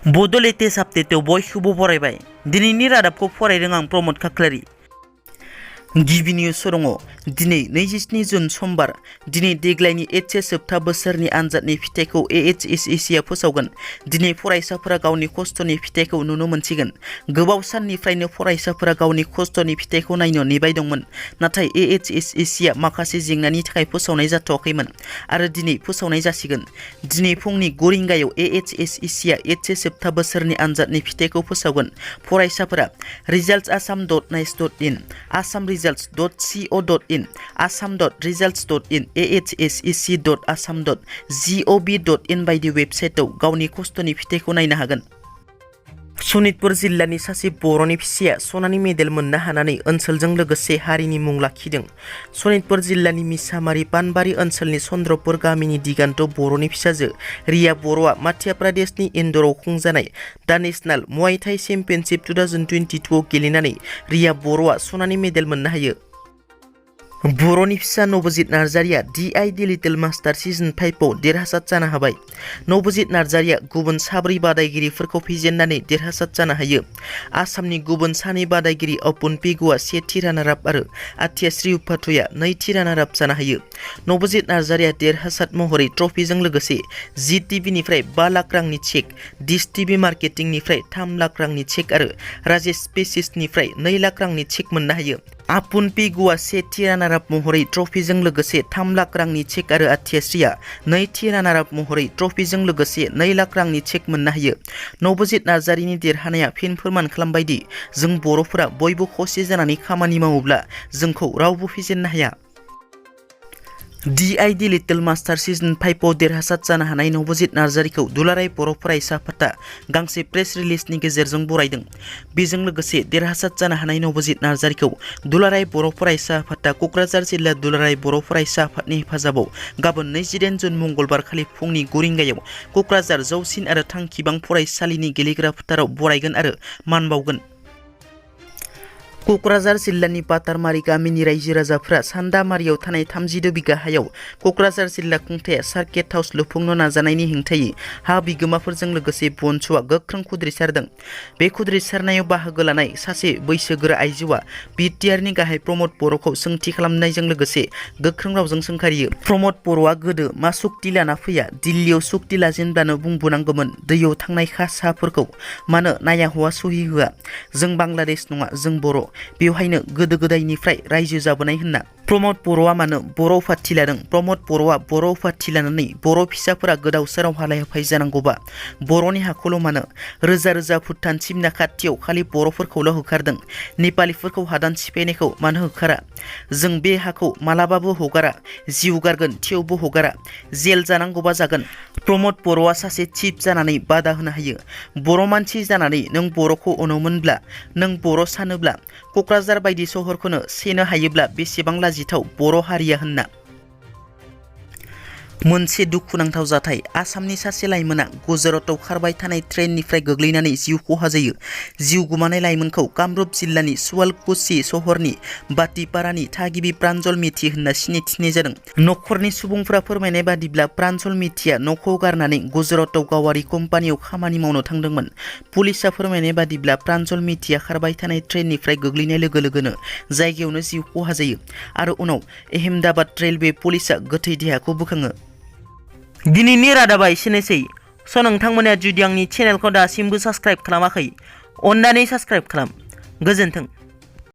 बड' लेटेस्ट आपडेटआव बयखौबो बरायबाय। दिनैनि रादाबखौ फरायदों आं प्रमद खाख्लारि। गिबि निउस दङ। दिनै 27 जुन समबार। दिनै देग्लायनि एचएस जोबथा बोसोरनि आनजादनि फिथाइखौ एएचएसइसिआ फोसावगोन। दिनै फरायसाफोरा गावनि खस्थ'नि फिथाइखौ नुनो मोनसिगोन। गोबाव साननिफ्रायनो फरायसाफोरा गावनि खस्थ'नि फिथाइखौ नायनो नेबाय दंमोन। नाथाय एएचएसइसिआ माखासे जेंनानि थाखाय फोसावनाय जाथ'वाखैमोन आरो दिनै फोसावनाय जासिगोन। दिनै फुंनि 9 रिंगायाव एएचएसइसिआ एचएस जोबथा बोसोरनि आनजादनि फिथाइखौ फोसावगोन। फरायसाफोरा results.assam.nice.in, assamresults.co.in, assam.results.in, ahsec.assam.gov.in बायदि वेबसाइटआव गावनि खस्थ'नि फिथाइखौ नायनो हागोन। सनितपुर जिल्लानि सासे बर'नि फिसाया सनानि मेडेल मोननो हानानै ओनसोलजों लोगोसे हारिनि मुं लाखिदों। सनितपुर जिल्लानि मिसामारि पानबारि ओनसोलनि चन्द्रपुर गामिनि दिगान्त बर'नि फिसाजो रिया बर'आ मध्य प्रदेशनि इन्द'राव खुंजानाय दा नेशनेल मुवाइ थाइ चेम्पियनशिप 2022 आव गेलेनानै रिया बर'आ सनानि मेडेल मोननो हायो। बर'नि फिसा नबजित नार्जारिया DID लिटिल मास्टार सिजन 5 आव देरहासार जानो हाबाय। नबजित नार्जारिया गुबुन 4 बादायगिरिफोरखौ फेजेननानै देरहासार जानो हायो। आसामनि गुबुन 2 बादायगिरि अपुन पेगुआ 1थि रानार-आप आरो आथियाश्री उपाध्याया 2थि रानार-आप जानो हायो। नबजित नार्जारिया देरहासार महरै ट्रफिजों लोगोसे GTBनिफ्राय 5 लाख रांनि चेक, डिश टिभि मार्केटिंनिफ्राय 3 लाख रांनि चेक आरो राजेश स्पेसिसनिफ्राय 2 लाख रांनि चेक मोननो हायो। अपुन पेगुआ 1थि रानार-आप महरै ट्रफिजों लोगोसे 3 लाख रांनि चेक आरो आथियाश्रीया 2थि रानार-आप महरै ट्रफिजों लोगोसे 2 लाख रांनि चेक मोननो हायो। नबजित नार्जारिनि देरहानाया फिन फोरमान खालामबाय दि जों बर'फोरा बयबो खौसे जानानै खामानि मावोब्ला जोंखौ रावबो फेजेननो हाया। DID लिटिल मास्टार सिजन 5 आव देरहासार जानो हानाय नबजित नार्जारिखौ दुलाराय बर' फरायसा आफादा गांसे प्रेस रिलिजनि गेजेरजों बरायदों। बेजों लोगोसे देरहासार जानो हानाय नबजित नार्जारिखौ दुलाराय बर' फरायसा आफादा क'क्राझार जिल्ला दुलाराय बर' फरायसा आफादनि हेफाजाबाव गाबोन 28 जुन मंगलबार खालि फुंनि 9 रिंगायाव क'क्राझार जौसिन आरो थांखिबां फरायसालिनि गेलेग्रा फोथाराव बरायगोन आरो मान बावगोन। क'क्राझार जिल्लानि बातारमारि गामिनि रायजो राजाफोरा सान्दामारियाव थानाय 32 बिघा हायाव क'क्राझार जिल्ला खुंथाया सार्किट हाउस लुफुंनो नाजानायनि हेंथायै हा बिगोमाफोरजों लोगोसे बनस'आ गोख्रों खुद्रिसारदों। बे खुद्रिसारनायाव बाहागो लानाय सासे बैसोगोरा आइजोआ बिटिआरनि गाहाय प्रमद बर'खौ सोंथि खालामनायजों लोगोसे गोख्रों रावजों सोंखारियो। प्रमद बर'आ गोदो मा सुक्ति लाना फैया, दिल्लीयाव सुक्ति लाजेनब्लानो बुंबोनांगौमोन दैयाव थांनाय साहाफोरखौ मानो नाया हौवा सहि होआ। जों बांलादेश नङा, जों बर'। बेवहायनो गोदो गोदायनिफ्राय रायजो जाबोनाय होनना। प्रमद बर'आ मानो बर' उफाधि लादों? प्रमद बर'आ बर' उफाधि लानानै बर' फिसाफोरा गोदाव सोराव हालाय हाफाय जानांगौबा बर'नि हाखौल' मानो? रोजा रोजा भुटान सिमना खाथियाव खालि बर'फोरखौल' होखारदों। नेपालिफोरखौ हादान सिफायनायखौ मानो होखारा? जों बे हाखौ मालाबाबो हगारा, जिउ गारगोन थेवबो हगारा, जेल जानांगौबा जागोन। प्रमद बर'आ सासे चिफ जानानै बादा होनो हायो। बर' मानसि जानानै नों बर'खौ अनोमोनब्ला, नों बर' सानोब्ला, क'क्राझार बायदि सहरखौनो सेनो हायोब्ला बेसेबां लाजिथाव बर' हारिया होनना। मोनसे दुखुनांथाव जाथाय। आसामनि सासे लाइमोना गुजरातआव खारबाय थानाय ट्रेननिफ्राय गोग्लैनानै जिउ खहा जायो। जिउ गोमानाय लाइमोनखौ कामरुप जिल्लानि सुवालकुसि सहरनि बातिपारानि थागिबि प्रान्जल मेथि होनना सिनायथिनाय जादों। न'खरनि सुबुंफोरा फोरमायनाय बादिब्ला प्रान्जल मेथिया न'खौ गारनानै गुजरातआव गावारि कम्पानियाव खामानि मावनो थांदोंमोन। पुलिसा फोरमायनाय बादिब्ला प्रान्जल मेथिया खारबाय थानाय ट्रेननिफ्राय गोग्लैनाय लोगो लोगोनो जायगायावनो जिउ खहा जायो आरो उनाव अहमदाबाद रेलवे पुलिसा गोथै देहाखौ बोखाङो। दिनैनि रादाबा एसेनोसै। नोंथांमोना जुदि आंनि चेनेलखौ दासिमबो साबस्क्राइब खालामाखै, अन्नानै साबस्क्राइब खालाम। गोजोन्थों।